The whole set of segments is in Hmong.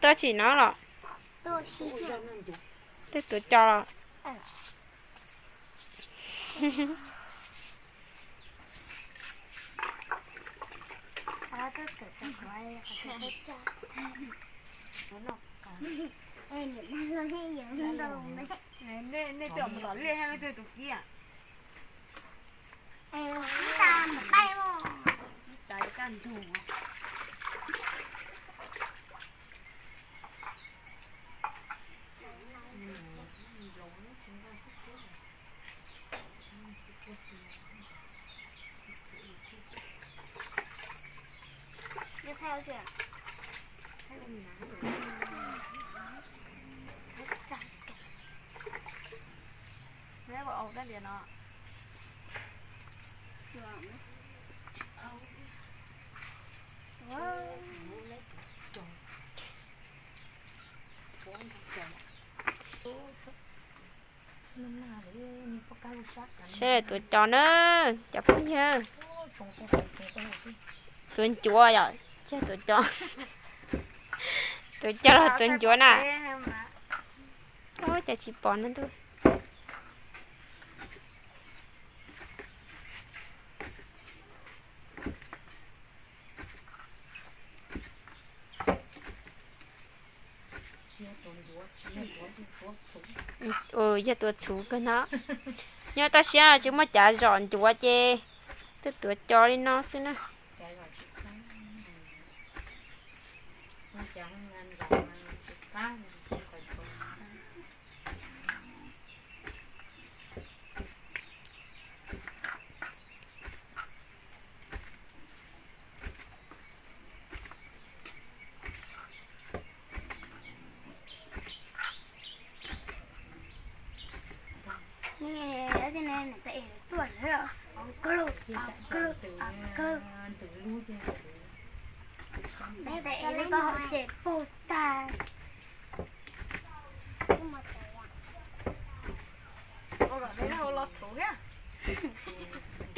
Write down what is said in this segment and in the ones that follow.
Tuaj tsim no los? Tej tuav cos los? Nej twb mus tom liaj thiab nej twb tus kiab. Saib lawv tuav cos na, cov phooj ywg. Tuav ncuav yom, tuav cos, tuav cos los tuav ncuav na. Ua cas tsis pom no ntuj. Yog tuav txhuv kawg no. Nyob toj siab no tsis muaj cav zom ncuav ces twb tuav cos li no xwb na.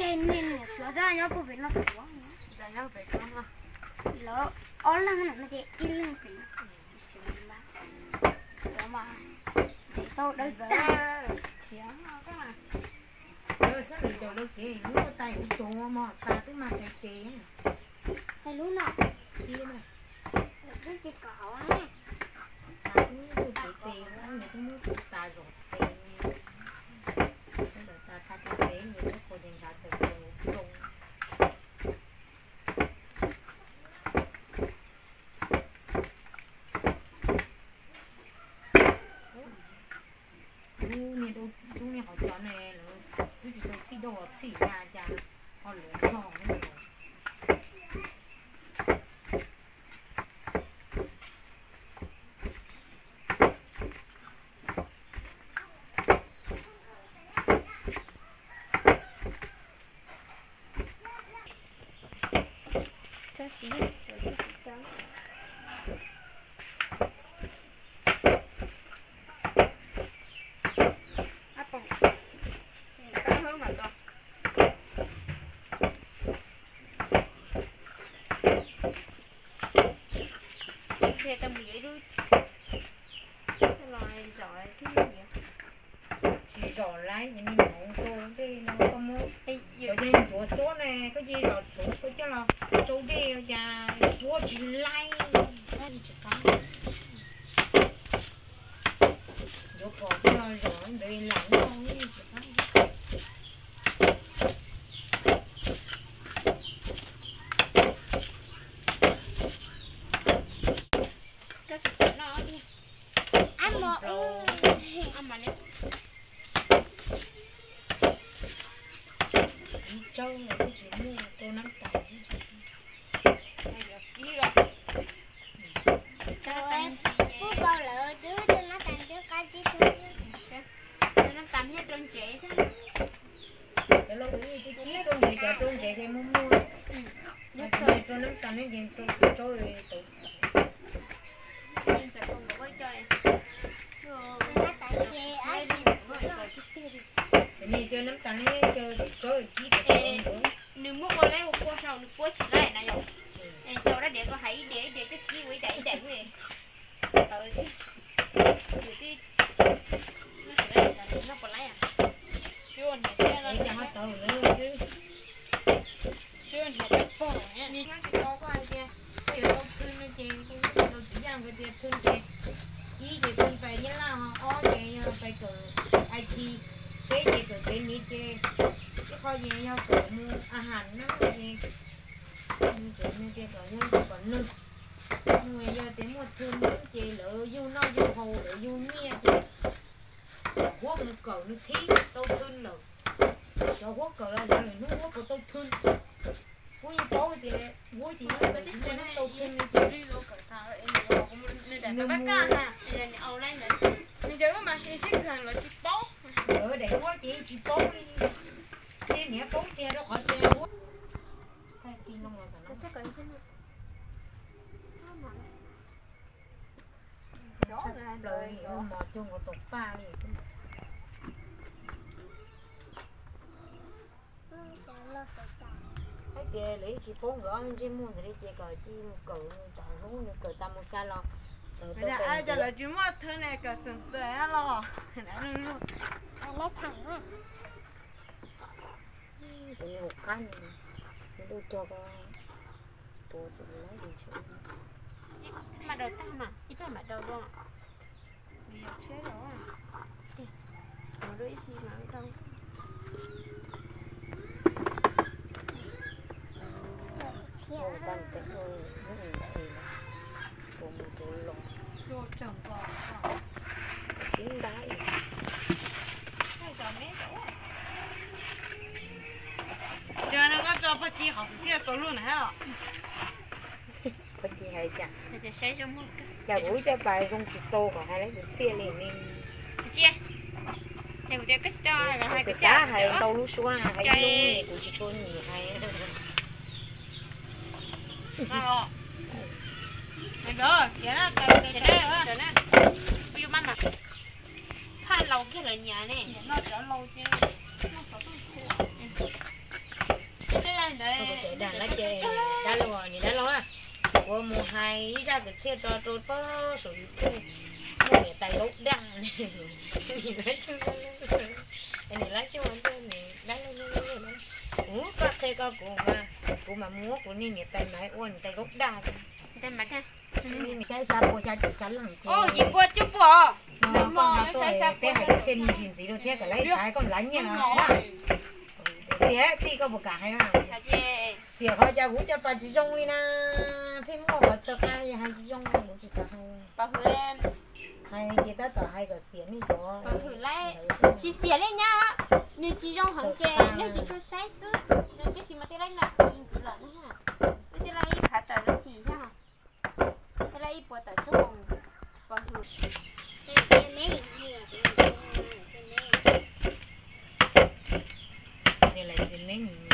Ces niag niam suav xwb nyob puag pem no, lawv ob leeg no ces ib leeg pem no. Tau dawb tag. Txhob lwm caum lawv kev, lub tais kuv tsuag mog, tas twb mag tais tes. Lub no, tas twb muab tais tes, nws twb muab tas zom tes. Lawv tas thaj tes, nws lub qhov ces ntshav tawm tau zoo. Lub niag dub niag qhov cos ne, lawv twb tsis tau txhij dua txhij na cas ho luv zog ne. Tsis zom laib, yog nej hmoov rau dej no koj muab, yog ncuav xuab ne koj cia zom txhuv koj coj los rau dej cas puab tsis laib, tsis qab. Ncuav phom coj los zom ntawd lam noj tsis qab. Txiv tsawb los twb tsis muaj, rau nab tas. Kuj kau lawm twb rau nab tas twb qab zib xwb. Rau nab tas nyob rau ntsev xwb. Cov lauj, ib tsis kib rau ntsev, cov rau ntsev ces muaj muaj. Rau nab tas ne ces rau tau. Nws xyaw nab tas ne, xyaw tsis tsob kib. Nws muab ua laib ua kua sau nws puab tsis laib na yom. Cov dab diav ko hais ib diav ib diav coj kib ua ib daim ib daim. Ai thi, peb ces kawm kev niv ces ib qho ces yog kawm mus a has na, ces nws tias kom yog kom nug, nug yog tias muaj thw ces lawv yug noj yug haus lawv yug nyiaj ces huab mus kawm nws thib tau thw lawm. Xyov huab kawm los xyov lwm hnub huab puas tau thw. Huab yeej paub tias huab ces yeej tsis muaj hnub tau thw li ces nws mus, daim huab ces yeej tsis paub li. Ces niam paub tiag rau qhov tias huab plaws li, mos cuag nkaus tus paj li xwb. Hais tias lawv yeej tsis paub nkawd ob me ntsej muag ntawd li ces kom cia mus kawm, tsam hnub nws kawm tas mus xya los lawv tsis muaj thw ne, kawm xeem xwm los. Tus nws hauv qab nws, nws lub cog ko, tus tus lawv ntshe ib pab mam daus dua, ib pab mam daus dua. Mus dua ib si mam daus. Ua tau mus teb ua lub ntawd, ua mus rau los, ua tsis ntab li. Yog no koj tso pag ci qhov xwm thiaj tau luaj na os. Pag ci hais cas? Cas kuv coj pas zoo tsis tau kom hais lawv tus txiaj li ne. Xav hais ntau lub suab hais ib lub kuv tsis tshua nyiam hais. Phaj laus kiag lawv nyiam ne. Kuv tsev dag lawv ces dab laug, niam dab laug na, kuv mus hais ib zaj kwv txhiaj rau rau pab saum YouTube, muaj niam tais laub daj. Niam lab xyoo, niam lab xyoo, niam dab laug, kuv koj qhia koj kuv mas, kuv mas muab kuv niag niam tais maiv ua niam tais laub daj. Saib xya pua xya caum xya leej ces yim pua cuaj pua. Peb hais kwv txhiaj me ntsis ntxiv rau thiab kom lawv hais koj lav nyiaj no na. Tiag tij koj puas kam hais mas? Xiam qhov cas kuv cov pas tsis zoo li na, pheej muaj qhov txhawv qab li hais tsis zoo kuv tsis xav hais. Hais ces tab tom hais kom xiam nej cov. Tsis xiam li nyab, nws tsis zoo heev ces nej tsis tshua saib xwb, tiam sis mas tej laib no ib ntxiv lawm na, tej laib ib phav tawm lub hlis thiab, tej laib ib puas tawm xub mus pov hwm. Nws lawv txiv meb nyiam nyiam.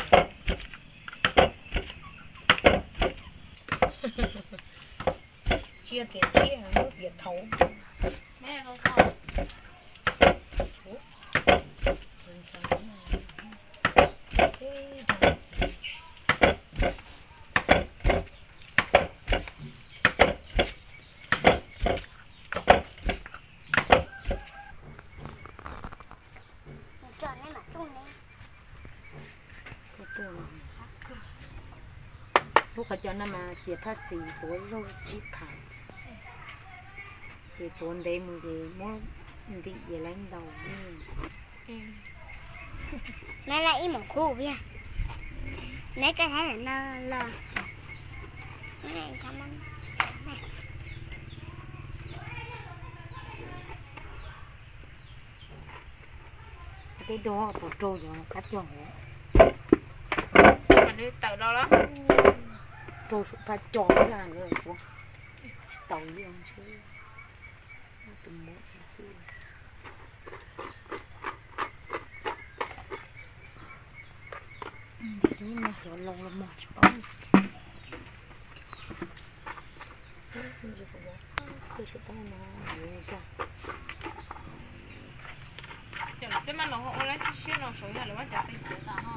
Tsiaj tias tsiaj, lub tias thaum. Lub qhov cos no mas xiam phaj xis tuav zaug tsib phav, ces tuav ntev mus ces muab ntim ces lawv ntaus. Neb laj ib mum khub viag, neb koj thaib no los. Peb do pov rau yog qab cog, rau saum phaj cos, tsis tau li ntshe tus mos xwb. Lub no xyov laus los mos tsis paub. Cov lawv tej maj no ho ua lab siab siab no saum yog lawv muab cov qe tuav tas ho.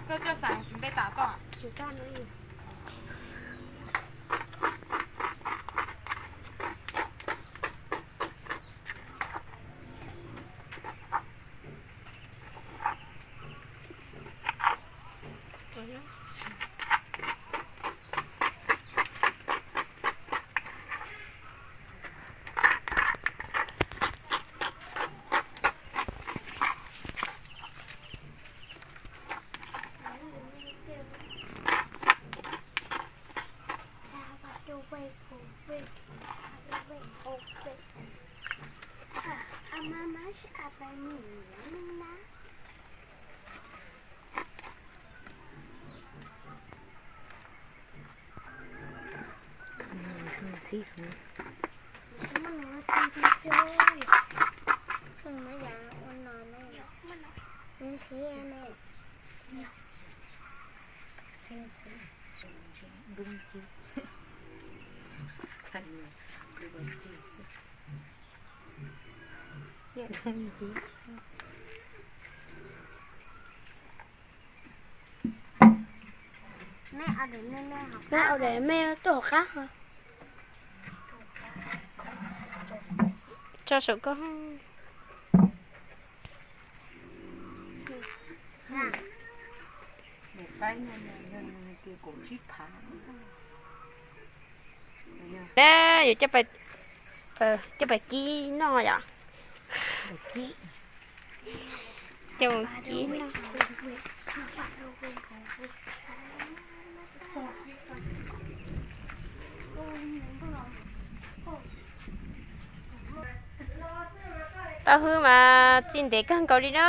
Koj coj xav tus npe tas toj. Mej, mej tuaj hauv qab. Tso saum koj. Yuav coj pais kib noj yom. Coj kib noj. Taub hwb mas txi ntev kawg nkaus li na.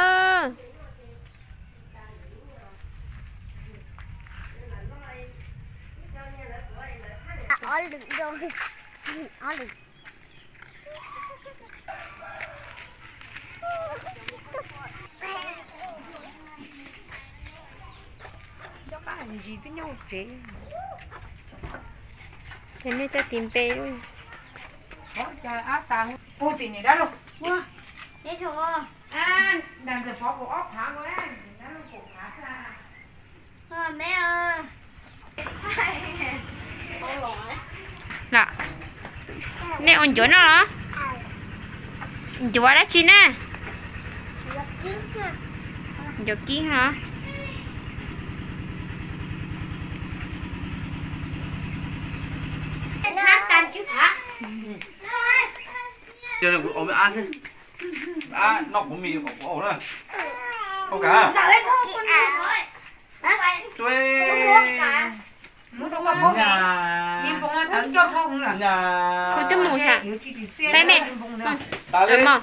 Ces nej coj tis npe. Nej ua ncuav noj los? Ncuav dab tsi na? Ncuav kib los? Kuv twb mus sam. Peb me. Mos.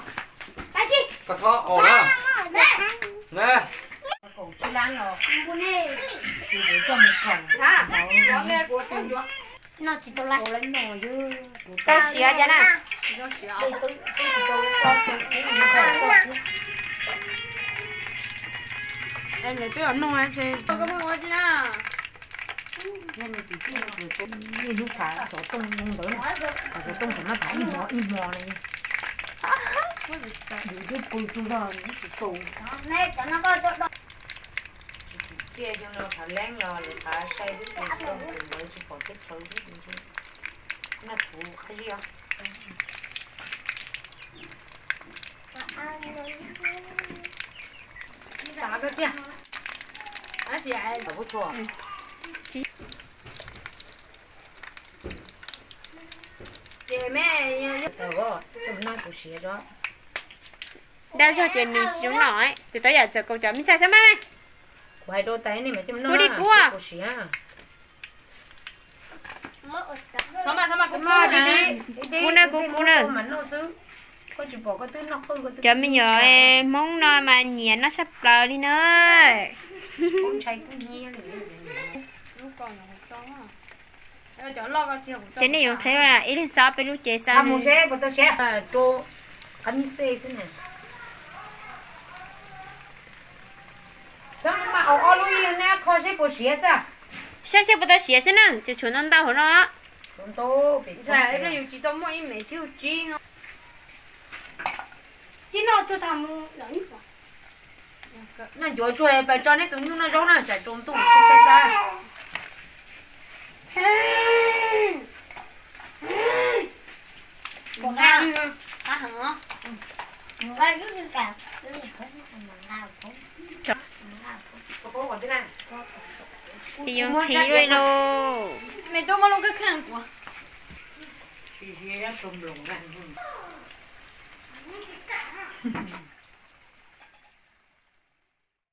Tau siav cas na. Lawv twb nug ces koj muab ua tsi na. Ib lub phav xov tooj ntawd, phav xov tooj xav mas phav ib hmo ib hmo li. Yus twb pw tsuj zog tsis tau. Txiaj xyoo no phav leeb los lawv phav sai lub phav tooj ntawd tsis pom teb chaws, noj txhuv qab zib os. Dag zog ces nws tsis zoo noj, tes tau yam txawm kaus cov me ntxhais xab maj. Kuv hais rau tais ne mas coj mus noj li kuv siav. Kuv na, kuv, kuv na. Cov me nyuam Hmoob no mas nyiam noj tshaj plaws li na. Ces nej yuav qhia ib leeg xav peb lub cev xav. Saib seb puas tau siav xwb na, ces tshuav ntau ntau hauv no. Yus tsis tau muaj ib me tsib tsib no. Noj ncuav tsuag pais tso neb tus nyuj noj zaub na, tsam tsaus ntuj tshaib tshaib plab. Yuav qhib lawm lauj.